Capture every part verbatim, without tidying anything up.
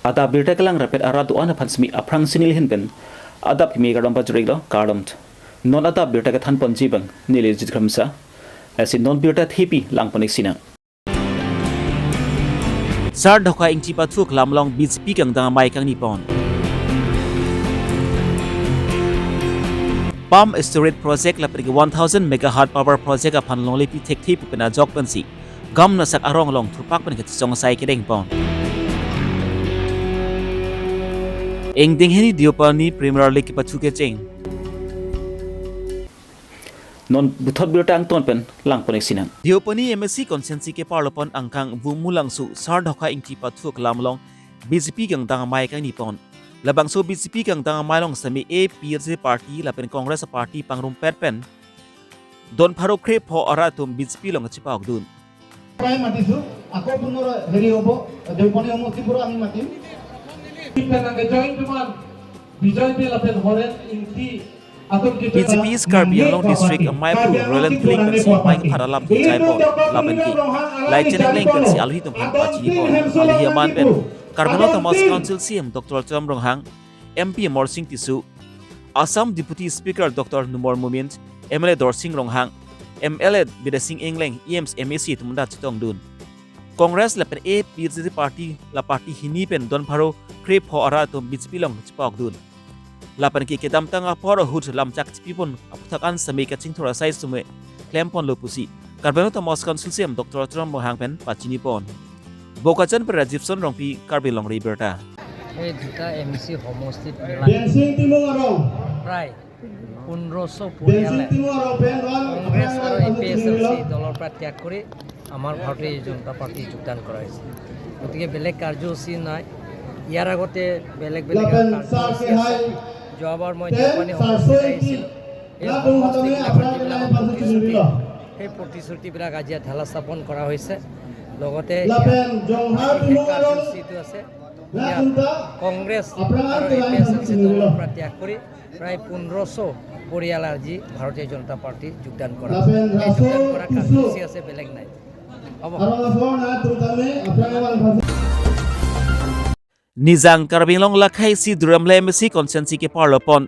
Adap birta kelang rapet arat do-an aphan simi aphrangsi neli ahin pen adap kimi kardom pajirlo, kardom. Non adap birta kethan ponji abang neli Jit Kramsa. Lasi non birta thepi lang pon-ik sinang. Sar Dhokha Ingti pathu aklam along B J P kangdang amei kangni pon. Pump storage project lapen ke one thousand megawatt power project aphan longlepi thekthe pu pen ajok pensi Gamnasak arong along thurpak pen kachesong asai kedeng pon. Ingdeng hini Deopani Premier League kepathu kecheng. Non puthot birta angton pen lang pon-ik sinang. Deopani M A C constituency keparlo pon angkang Bumulangso Sar Dhokha Ingti pathu aklam along B J P kangdang amei kangni pon. Labangso B J P kangdang amei along semi A P H L C party lapen Congress party pangrumpet pen don pharo krepho arat atum B J P along kachepa-okdun. প্ৰায় মাতিছো, আকৌ পুনৰ হেৰি হ'ব, দেওপানী সমষ্টিৰ পৰা আমি মাতিম। Jai Jawan, Bijay Bela pen Horen Ingti atum kita B J P East Karbi Anglong District amei aphu Roland Killing pensi amei kephat alam kejai pon lapen ke lai chengleng pensi alohi atum aphan pachini pon. Alohi aman pen Karbi Anglong Autonomous Council C E M Doctor Tuliram Ronghang, M P Amarsing Tisso, Assam Deputy Speaker Doctor Numal Momin, M L A Dorsing Ronghang, M L A Bidya Sing Engleng, E M C, M A C atum dak chetongdun. Congress lapen A P H L C party la party hini pen don pharo krepho arat atum B J P along chepa-okdun. Lapen ke kedamtang apor ahut lamchak chipi pon aputhak an semi kachingthur asai sume klem ponlo pusi Karbi Anglong Autonomous Council C E M Doctor Tuliram Ronghang pen pachini pon. Bokajan pen Rajibson Rongpi, Karbi Longri Abirta. এই দুটা M C সমষ্টিত মিলাই Bensing Timung Arong. প্ৰায় পোন্ধৰশ Bensing পৰিয়ালে Timung Arong pen wan Congress আৰু A P H L চি দলৰ পৰা ত্যাগ কৰি আমাৰ ভাৰতীয় জনতা পাৰ্টি যোগদান কৰা হৈছে। গতিকে বেলেগ কাৰ্যসূচী নাই। ইয়াৰ আগতে বেলেগ বেলেগ Lapen কাৰ্যসূচী আছে। Sarkehai যোৱাবাৰ মই Ten দেওপানী Sarso সমষ্টিত Ingti আহিছিলোঁ। এই সমষ্টিবিলাকৰ যিবিলাক প্ৰতিশ্ৰুতি, সেই প্ৰতিশ্ৰুতিবিলাক আজি ইয়াত ঢালা স্থাপন কৰা হৈছে। লগতে ইয়াত Lapen Jonghar বিশেষ Timung Arong কাৰ্যসূচীটো আছে। ইয়াত Lapen ta কংগ্ৰেছ Aphrang আৰু এ পি এইচ এল চি দলৰ পৰা ত্যাগ কৰি প্ৰায় পোন্ধৰশ পৰিয়াল আজি ভাৰতীয় জনতা পাৰ্টি যোগদান কৰা Lapen এই যোগদান Raso কৰা Tisso কাৰ্যসূচী আছে, বেলেগ নাই। হ'ব। Arong ason atum tame Aphrang Awan Bhasa. Nijang Karbi Anglong lakhai isi Duar Amla M A C constituency keparlo pon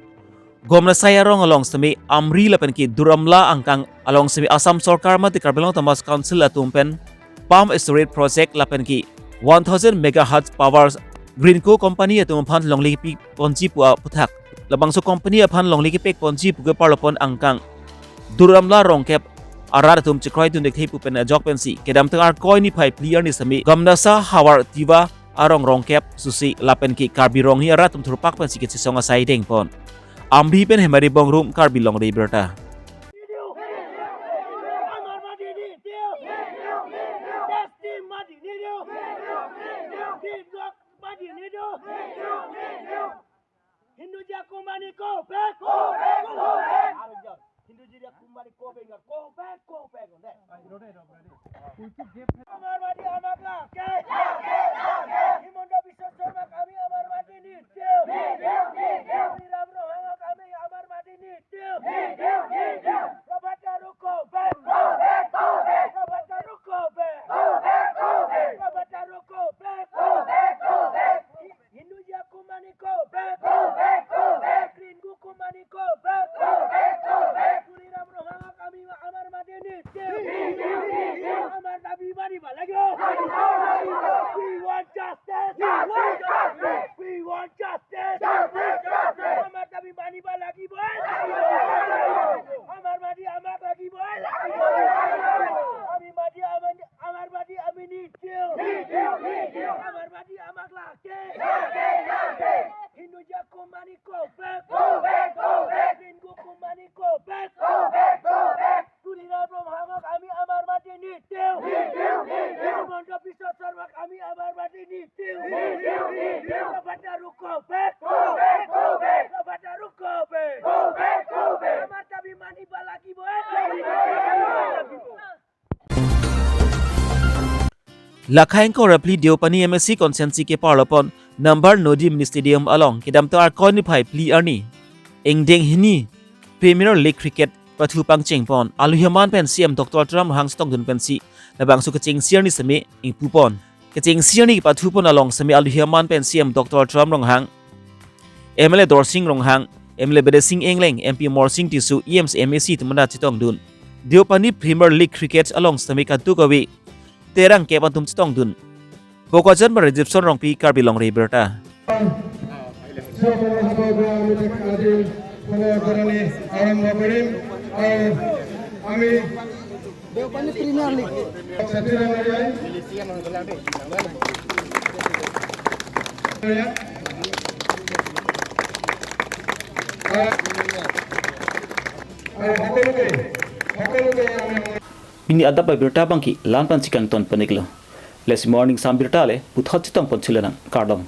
Gamnasak arong along semi Amri lapen ke Duar Amla angkang along semi Assam Sorkar mate Karbi Anglong Autonomous Council atum pen pump storage project lapen ke one thousand megawatt power Greenko company atum aphan longlepi ponji pu aputhak. Labangso company aphan longlekepek ponji pu keparlo pon angkang Duar Amla rongkep arat atum chekroidun thekthe pu pen ajok pensi kedamtang Arkoi niphai phli arni semi Gamnasak havar Tiwa arong rongkep susi lapen ke Karbi Rongni arat atum thurpak pensi kachesong asai deng pon. Amri pen Hemari Bongrung, Karbi Longri Abirta. Hindu Jaku Mani ko back, ko back, ko back. Hindu Jaku Mani ko back, ko back, ko back. Amar Madi amak lake. Himanta Biswa Sarma kami Amar Madi nityo. Tuliram Ronghang kami Amar Madi nityo. Robert Taru ko back, ko back, ko back. Robert Taru ko back, ko back, ko back. Robert Taru ko back, ko back, ko back. Hindu Jaku Mani ko back, ko back, ko back. Greenko Mani ko back, ko back, ko back. Tuliram Ronghang kami Amar Madi nityo. Amar dabi maniba lagibo. We want justice. We want justice. We want justice. Justice, justice. Amar dabi maniba lagibo. Amar Madi amak lagibo. Ami Madi aman Amar Madi ami nityo. Nityo, nityo. Amar Madi amak lake. Lake, lake. Hindu Jaku Mani ko back, ko back, ko back. Greenko Mani ko back, ko back, ko back. Tuliram Ronghang kami Amar Madi nityo. Nityo, nityo. Himanta Biswa Sarma kami Amar Madi nityo. Nityo, nityo. Robert Taru ko back, ko back, ko back. Robert Taru ko back, ko back, ko back. Amar dabi maniba lagibo. Lagibo, lagibo. Lakhai ingkoi ra phli Deopani M A C constituency keparlo pon Nambar Nodi Mini Stadium along kedamtang Arkoi niphai phli arni ingdeng hini Premier League cricket pathu pangcheng pon. Alohi aman pen C E M Doctor Tuliram Ronghang chetongdun pensi labangso kechengsi arni semi ingpu pon. Kechengsi arni kepathupon along semi aluhi aman pen C M Doctor Tuliram Ronghang, M L A Dorsing Ronghang, M L A Bidya Sing Engleng, M P Amarsing Tisso, E M C, M A C atum ta chetongdun. Deopani Premier League Cricket along semi kadokave Terang kep atum chetongdun. Bokajan pen Rajib Son Rongpi, Karbi Longri Abirta. আমি Premier League। সকলোকে, সকলোকে আমি Pini adap abirta abangke la-an pen si kangton pon-iklo. Lasi morning sam birta le puthot chetongpon thulo nang, kardom.